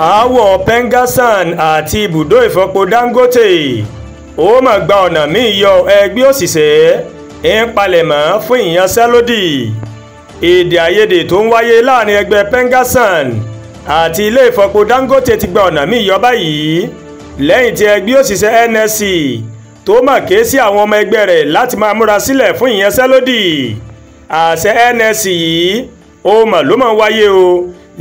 Aáwọ̀ PENGASSAN àti ibùdó ìfọpo Dangote ó mà gba ọ̀nà míì yọ. Ẹgbẹ́ òṣìṣẹ́ ń palẹ̀mọ́ fún ìyanṣẹ́lódì. Èdè àìyedè tó ń wáyé láàrin ẹgbẹ́ PENGASSAN àti ilé ìfọpo Dangote ti gba ọ̀nà míì yọ báyìí lẹ́yìn tí ẹgbẹ́ òṣìṣẹ́ NLC tó mà ké sí àwọn ọmọ ẹgbẹ́ rẹ̀ láti máa múra sílẹ̀ fún ìyanṣẹ́lódì. Àṣẹ NLC yìí ó mà ló máa ń wáyé o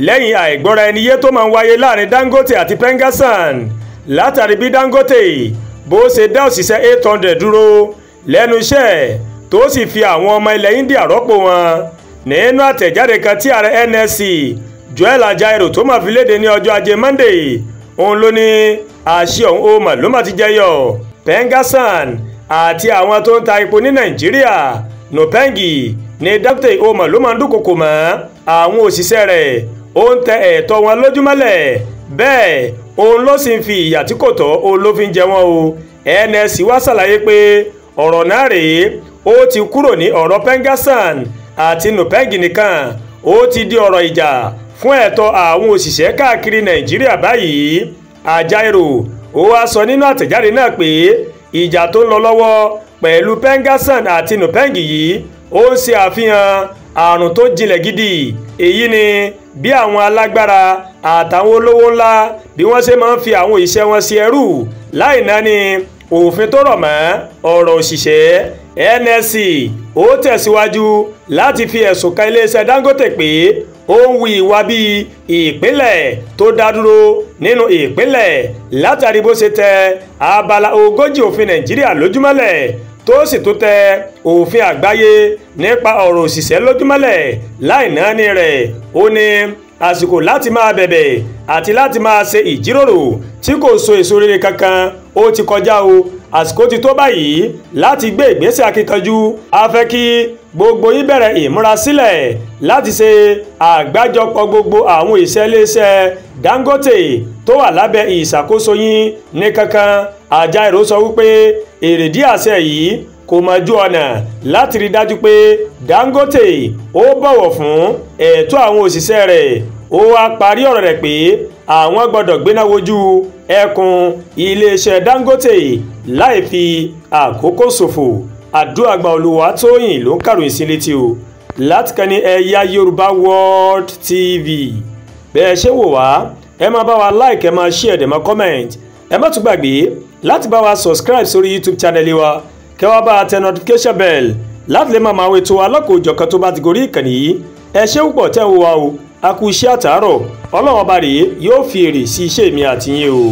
lẹ́yìn àìgbọ́ra ẹni yé tó máa ń wáyé láàrin Dangote àti PENGASSAN látàrí bí Dangote bó ṣe dá òṣìṣẹ́ 800 dúró lẹ́nu iṣẹ́ tó sì fi àwọn ọmọ ilẹ̀ India rọ́pò wọn. Nínú àtẹ̀jáde kan tí ààrẹ NLC Joel Ajaero tó máa fi léde ní ọjọ́ ajé Monday, òun ló ní àṣẹ ọ̀hún ó mà ló mà ti jẹyọ. PENGASSAN àti àwọn tó ń ta epo ní Nàìjíríà NUPENG ní Dangote ó mà ló máa ń dúnkokò mọ́ àwọn òṣìṣẹ́ rẹ̀, ó ń tẹ ẹ̀tọ́ wọn lójúmọ́lẹ̀, bẹ́ẹ̀ òun ló sì ń fi ìyà tí kò tọ́ òun ló fi ń jẹ wọ́n o. NLC wá ṣàlàyé pé ọ̀rọ̀ náà rèé ó ti kúrò ní ọ̀rọ̀ PENGASSAN àti NUPENG nìkan, ó ti di ọ̀rọ̀ ìjà fún ẹ̀tọ́ àwọn òṣìṣẹ́ káàkiri Nàìjíríà báyìí. Ajaero ó wá sọ nínú àtẹ̀jáde náà pé ìjà tó ń lọ lọ́wọ́ pẹ̀lú PENGASSAN àti NUPENG yìí ó ń ṣe àfihàn àrùn tó jinlẹ̀ gidi. Èyí ni bí àwọn alágbára àtàwọn olówó ńlá bí wọ́n ṣe máa ń fi àwọn òṣìṣẹ́ wọn sí ẹrú láì náání òfin tó rọ̀ mọ́ ọ̀rọ̀ òṣìṣẹ́. NLC ó tẹ̀síwájú láti fi ẹ̀sùn kan iléeṣẹ́ Dangote pé ó ń hu ìwà bíi ìpínlẹ̀ tó dá dúró nínú ìpínlẹ̀ látàrí bó ṣe tẹ abala 40 òfin Nàìjíríà lójúmọ́lẹ̀ tó sì tún tẹ òfin àgbáyé nípa ọ̀rọ̀ òṣìṣẹ́ lójúmọ́lẹ̀ láì náání rẹ̀. Ó ní àsìkò láti máa bẹ̀bẹ̀ àti láti máa ṣe ìjíròrò tí kò so èso rere kankan ó ti kọjá o. Àsìkò ti tó báyìí láti gbé ìgbésẹ̀ akíkanjú. A fẹ́ kí gbogbo yín bẹ̀rẹ̀ ìmúrasílẹ̀ láti ṣe àgbájọpọ̀ gbogbo àwọn ìṣẹ́ iléeṣẹ́ Dangote tó wà lábẹ́ ìṣàkóso yín ní kankan. Ajaero sọ wípé èrèdí àṣẹ yìí kò mọ̀ ju ọ̀nà láti rí dájú pé Dangote ó bọ̀wọ̀ fún ẹ̀tọ́ àwọn òṣìṣẹ́ rẹ̀. Ó wá parí ọ̀rọ̀ rẹ̀ pé àwọn gbọ́dọ̀ gbéná wojú ẹkùn iléeṣẹ́ Dangote láì fi àkókò ṣòfò. Àdúràgbà Olúwatóyìn ló ń kàròyìn sí létí o láti kàn ní Ẹ̀yà Yorùbá World TV. Bẹ́ẹ̀ ṣe wò wá, ẹ máa bá wa like, ẹ máa share, ẹ máa comment. Ẹ má tún gbàgbé láti bá wa subscribe sórí YouTube channel wa, kẹ́ wá bá a tẹ notification bell láti lè máa wo ètò alọ́kòòjọ̀kan tó bá ti gorí ìkànnì yìí. Ẹ ṣé púpọ̀ tẹ́ ń wò wá o, a kú iṣẹ́ àtàárọ̀. Ọlọ́run ọba rèé yóò fi èrè sí iṣẹ́ mi àti yín o.